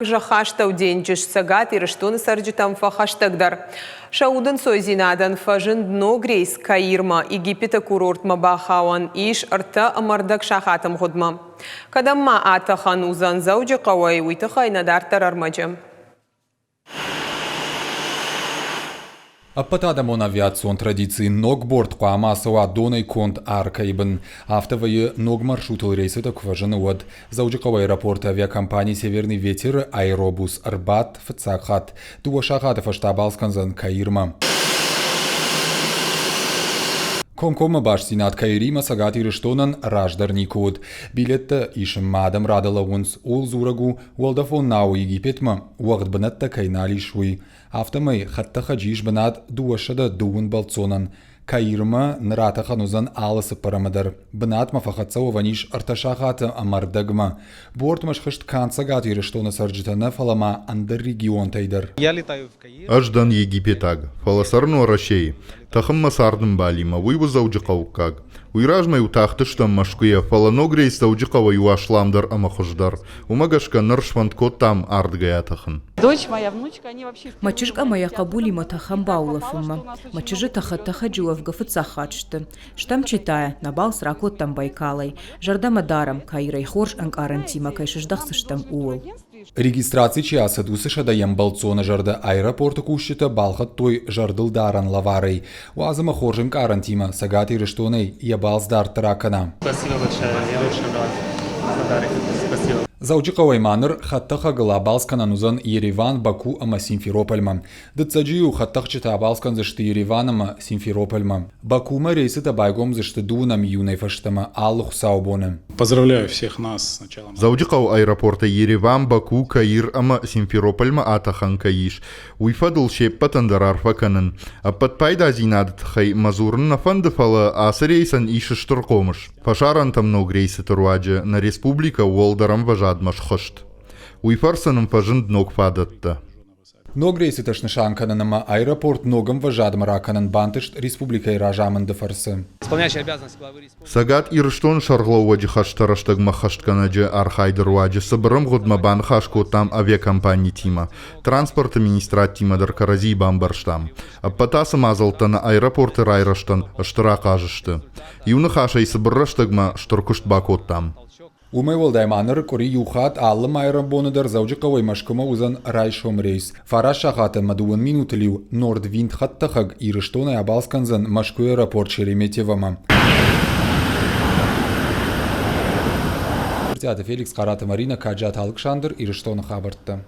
Зӕххастӕу денджыз Цӕгат Ирыстоны цӕрджытӕм фӕхӕстӕгдӕр. Сӕ удӕнцойдзинадӕн фӕзынд ног рейс Каирмӕ, Египеты курортмӕ бахауӕн ис ӕртӕ ӕмӕ ӕрдӕг сахаты мгъуыдмӕ. Кӕдӕм ма атӕхӕн уыдзӕн Дзӕуджыхъӕуӕй, уый тыххӕй нӕ дарддӕр ӕрмӕджы. Ӕппӕтадӕмон авиацион традици ног борт хъуамӕ ацӕуа донӕй конд аркӕйы бын. Афтӕ вӕййы ног маршрутыл рейсытӕ куы фӕзыны, уӕд. Дзӕуджыхъӕуы аэропорты авиакомпани «Северный ветер»-ы аэробус ӕрбадт фыццаг хатт. Дыууӕ сахаты фӕстӕ абалц кӕндзӕн Каирмӕ. Комкоммӕ бастдзинад Каиримӕ Цӕгат Ирыстонӕн раздӕр никуы уыд. Билеттӕ исынмӕ адӕм рады лӕууынц, ууыл дзурӕг у, уӕлдӕфон науы Египетмӕ уӕгъд бынӕттӕ кӕй нал ис, уый. Афтӕмӕй хӕдтӕхӕджы ис бынат 230 бӕлццонӕн. Каирмӕ ныр атӕхӕн уыдзӕн алы цыппӕрӕмы дӕр. Бынатмӕ фӕхӕццӕ уӕвӕн ис ӕртӕ сахаты ӕмӕ ӕрдӕгмӕ. Бортмӕ схызт канд Цӕгат Ирыстоны цӕрджытӕ нӕ, фӕлӕ ма ӕндӕр регионтӕй дӕр. Ӕз дӕн египетаг, фӕлӕ цӕрын Уӕрӕсейы. Тӕхын мӕ цардӕмбалимӕ, уый у дзӕуджыхъӕуккаг. Уый размӕ-иу тахтыстӕм Мӕскуыйӕ, фӕлӕ ног рейс Дзӕуджыхъӕуӕй у асламдӕр ӕмӕ хуыздӕр. Уымӕ гӕсгӕ ныр сфӕнд кодтам ардыгӕй атӕхын. Мӕ чызг ӕмӕ йӕ хъӕбулимӕ тӕхӕм баулӕфынмӕ. Мӕ чызджытӕ хӕдтӕхӕджы уӕвгӕ фыццаг хатт сты. Стӕм Читайӕ, нӕ балц ракодтам Байкалӕй. Зӕрдӕмӕ дарӕм, Каирӕй хорз ӕнкъарӕнтимӕ кӕй сыздӕхдзыстӕм, ууыл. Регистраци чи ацыд, уыцы сӕдӕйӕм бӕлццоны зӕрдӕ аэропорты кусджытӕ балхӕдтой зӕрдылдарӕн лӕварӕй. Уадз ӕмӕ хорз ӕнкъарӕнтимӕ Цӕгат Ирыстонӕй йӕ балц дарддӕр акӕна. Спасибо большое, я очень рад подарок. Спасибо. Дзӕуджыхъӕуӕй ма ныр хӕдтӕхӕгыл абалц кӕнӕн уыдзӕн Ереван, Баку ӕмӕ Симферопольмӕ. Дыццӕджы-иу хӕдтӕхджытӕ абалц кӕндзысты Ереван ӕмӕ Симферопольмӕ. Бакумӕ рейсытӕ байгомдзысты дыууынӕм июнӕй фӕстӕмӕ алы хуыцаубоны. Поздравляю всех нас с началом. Дзӕуджыхъӕуы аэропортӕй Ереван, Баку, Каир ӕмӕ Симферопольмӕ атӕхӕн кӕй ис, уый фӕдыл се ппӕтӕн дӕр арфӕ кӕнын. Ӕппӕт пайдадзинады тыххӕй мӕ дзурын нӕ фӕнды, фӕлӕ ацы рейсӕн ис стыр хъомыс. Фӕсарӕнтӕм ног рейсыты руаджы нӕ республикӕ уӕлдӕр ӕмвӕзадмӕ схызт. Уый фӕрцы нын фӕзынд ног фадӕттӕ. Ног рейсытӕ снысан кӕнын ӕмӕ аэропорт ног ӕмвӕзадмӕ ракӕнын бантыст республикӕйы разамынды фӕрцы. Цӕгат Ирыстоны сӕргълӕууӕджы хӕстӕ рӕстӕгмӕ ххӕстгӕнӕджы архайды руаджы цыбыр ӕмгъуыдмӕ баныхас кодтам авиакомпанитимӕ, транспорты министрадтимӕ дӕр кӕрӕдзийы бамбӕрстам. Ӕппӕт ацы мадзӕлттӕ нӕ аэропорты райрӕзтӕн стыр ахъаз сты. Иу ныхасӕй цыбыр рӕстӕгмӕ стыр куыст бакодтам. Уымӕй уӕлдай ма ныр къуыри иу хатт алы майрӕмбоны дӕр Дзӕуджыхъӕуӕй Мӕскуымӕ уыдзӕн райсом рейс. Фараст сахат ӕмӕ дыууын минутыл-иу Нордвинд хӕдтӕхӕг Ирыстонӕй абалц кӕндзӕн Мӕскуыйы аэропорт Шереметьевомӕ. Брытъиаты Феликс, Хъараты Маринӕ, Каджаты Алыксандр, Ирыстоны хабӕрттӕ.